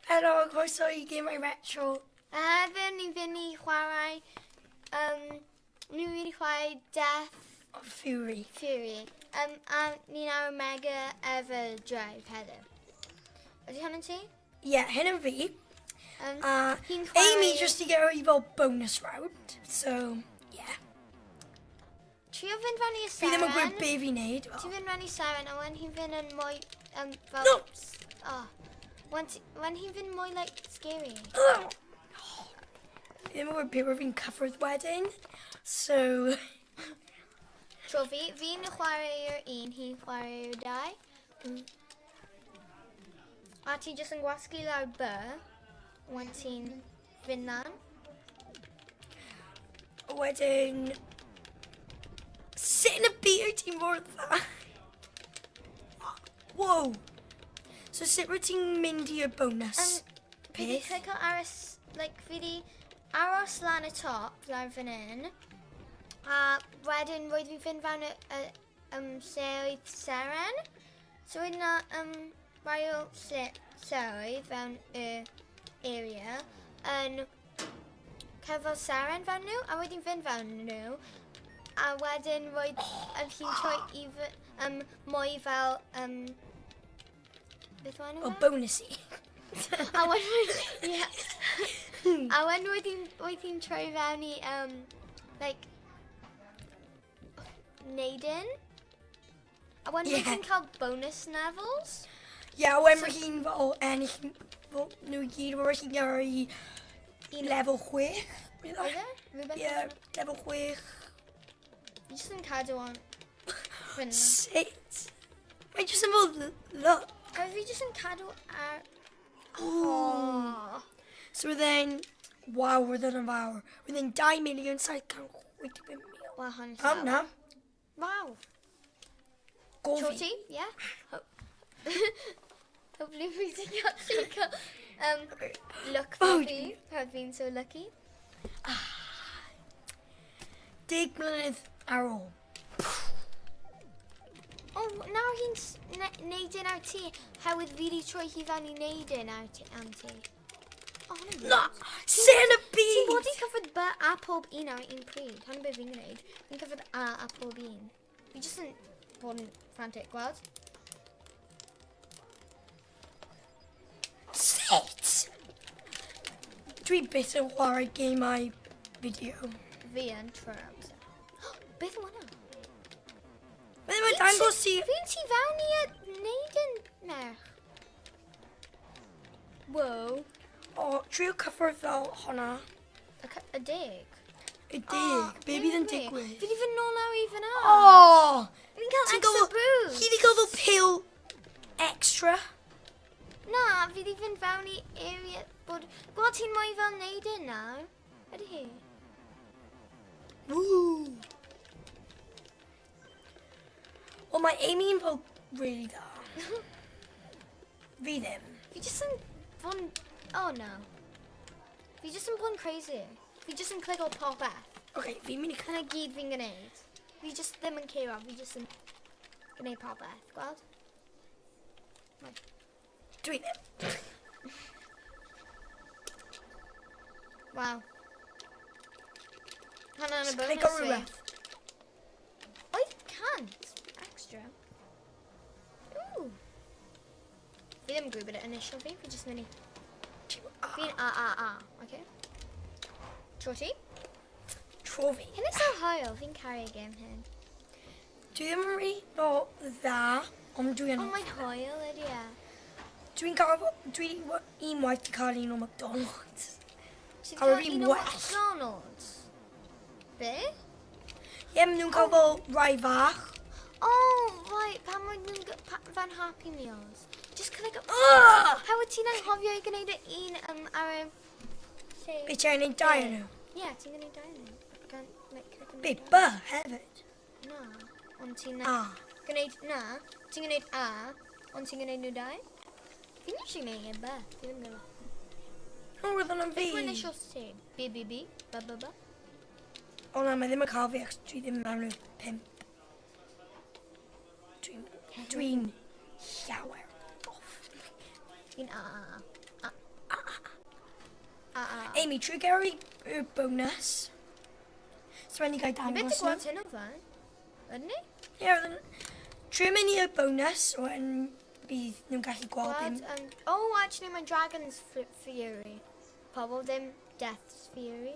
Helo, croeso i Gemau Retro. A hefyd ni'n fynd i chwarae, ni'n mynd i chwarae Death of Fury. Fury. A ni'n ar y Mega Everdrive heddiw. Ydy hwn yn ti? Ie, yeah, hyn yn fi. A hi'n chwarae. Amy just i gael ei fel bonus round. So, yeah. Trio fynd fewn i Fi seren. ddim yn gwybod be fi'n neud. Ti'n fynd fewn i seren, a when hi'n fynd yn mwy... fel, No! Oh. When hi'n fynd mwy, like, scary. Fi ddim yn gwybod be fi'n cyffwrdd wedyn. So. Tro fi, fi'n chwarae'r un, hi'n chwarae'r dau. A ti jyst yn gwasgu lawr B, when ti'n fynd lan. Wedyn. Sut yn y byd wyt ti'n mor dda? Wow! So sut wyt ti'n mynd i'r bonus? Fi di peth? clicio ar y, like, fi di aros lan y top, lawr fan hyn. A wedyn roedd fi fynd fewn y lle oedd seren. So roedd yna rai o lleoedd fewn y area yn cyfo seren fewn nhw, a wedyn fynd fewn nhw. A wedyn roedd yn hi'n troi i mwy fel, beth o'n O, nhw? bonusy. A wedyn, ie. A wedyn roedd hi'n troi fewn i, like, neidyn. A wedyn roedd hi'n cael bonus levels. Ie, a wedyn roedd hi'n fel ennill fel nhw i gyd, roedd hi'n gyrru i lefel 6. Oedd e? Rhywbeth Ie, fel 'na? lefel 6. Fi jyst yn cadw on. Fyna. Sut? Mae jyst yn fel look. A fi jyst yn cadw ar. Ooh. Oh. So roedd e'n. Waw, roedd e'n fawr. Roedd e'n 2,785,000. Wel, hwn O, na. Waw. Go Tro fi. ti, ie. Hopefully fi ti'n gallu cael look for Oh, fi. Have been so lucky. 10 mlynedd ar ôl. Oh, nawr hi'n neud yn ar ti. Herwydd fi di troi hi fewn i neud yn ar ti, am ti. Oh, hwnna'n Na! weird. Sut yn y Ti'n byd? bod i cyffwrdd B a pob un ar un pryd. Hwnna'n beth fi'n gwneud. Fi'n cyffwrdd A a pob un. Fi jyst yn bod yn frantic, gweld? Sut? Dwi byth yn chwarae gemau fideo. Fi yn trwy'r amser. Beth yw hwnna? Mae ddim yn dangos ti. Fi'n tu fewn i y neud yn merch. Wow. O, trio cyffwrdd fel hwnna. Y 10. Y 10. Be bydd yn digwydd? Fi di fynd nôl lawr i fyna. O! Fi'n cael Ti'n extra gael. boost. Hi di gael fel pil extra. Na, fi di fynd fewn i area bod. Gweld ti'n mwy fel neud yn nawr. Ydy hi? Woo! Wel, mae Amy'n fel really dda. Fi ddim. Fi jyst yn bod yn. Oh no. Fi jyst yn bod yn crazy. Fi jyst yn clicio popeth. Okay, fi'n mynd i. Hynna gyd fi'n gwneud. Fi jyst ddim yn curo, fi jyst yn gwneud popeth. Gweld? Dwi ddim. Waw. Hwnna'n y Just bonus click ar fi. rhywbeth. 800 extra. Ooh. Fi ddim yn gwybod y initial fi, fi jyst mynd i. Fi'n A, A, A, okay? Tro ti? Tro fi. Hyn is so hwyl, fi'n caru y game hyn. Dwi ddim yn really fel dda, ond dwi yn. Ond mae'n hwyl ydy e. Dwi'n cael. Dwi unwaith di cael un o McDonald's. Ti'n Ar yr cael un un o well. McDonald's? Be? Ie, maen nhw'n cael fel rai fach. Oh, right, pan maen nhw'n fan Happy Meals. Just click up. Ugh! How wyt ti'n anghofio i gwneud y un ar y lle? Be ti'n gwneud dau yn nhw? Ie, ti'n gwneud dau yn nhw. Gan, like, click on Be, dau. B hefyd. Na, ond ti'n A. gwneud, na, ti'n gwneud A, ond ti'n gwneud nhw dau. Fi'n usually gwneud e B, fi ddim yn gwybod. O, roedd hwnna'n fi. Beth yw initial C? B, B, B, B, B, B. O na, mae ddim yn cael fi achos dwi ddim mewn y 5. Dwi'n llawer off. Fi'n A, A, A. A. A, a. Amy, trwy gyrru y bonus. So rhaid ni gael Ni dangos byth nhw. yn gweld hyn o flaen. Ydyn ni? Ie, oedd yn... Trwy mynd i'r bonus, wedyn bydd nhw'n gallu gweld Gweld, bim. Oh, actually, mae Dragon's Fury. Pobl ddim Death's Fury.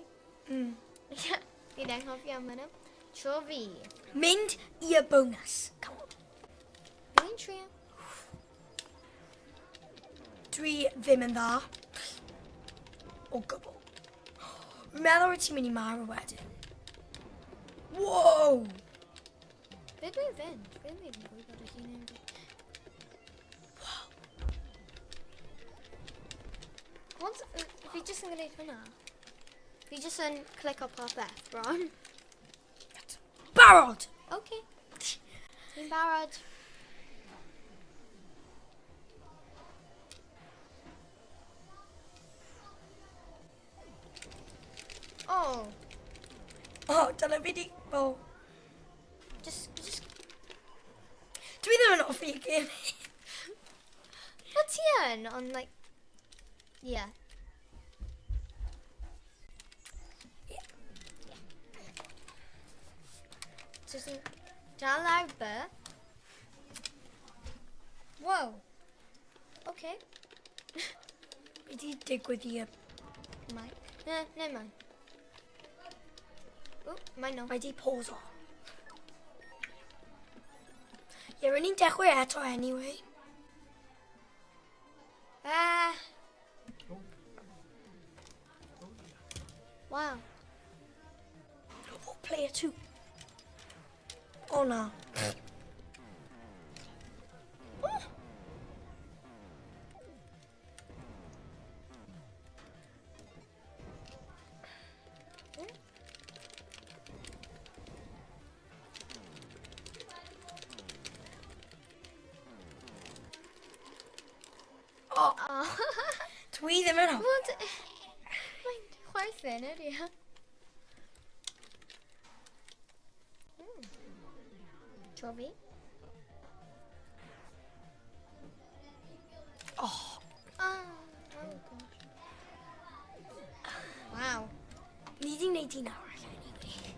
Ie, fi'n anghofio am hynna. Tro fi. Mynd i'r bonus. Come on. Fi'n trio. Dwi ddim yn dda. O gwbl. Meddwl wyt ti'n mynd i marw wedyn. Wow! Be dwi'n fynd? Fi ddim yn gwybod y hun. Once, fi jyst yn gwneud hwnna. Fi jyst yn clico popeth, bron. Barod! Okay. Ti'n barod? Oh, O, oh, dyna fi di... Oh. just... Dwi ddim yn hoffi y gêm. Wel, ti yn, ond like... Yeah. Yeah. Just yn dal ar B. Whoa. Okay. Be di digwydd i y... Mic. Na, never mind. Oh, mae no. Mae di pause o. Ie, rydyn ni'n dechrau eto anyway. Ah. Wow. Oh, player two. O na. Oh. O, Oh. dwi ddim yn hoffi. What? Mae'n chwerthin, ydy e? Tro fi. Oh, Oh, oh gosh. Wow. ni di wneud un arall anyway.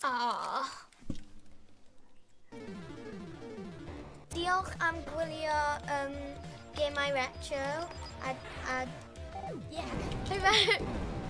Ah. Diolch am gwylio Gemau Retro a yeah. Bye bye.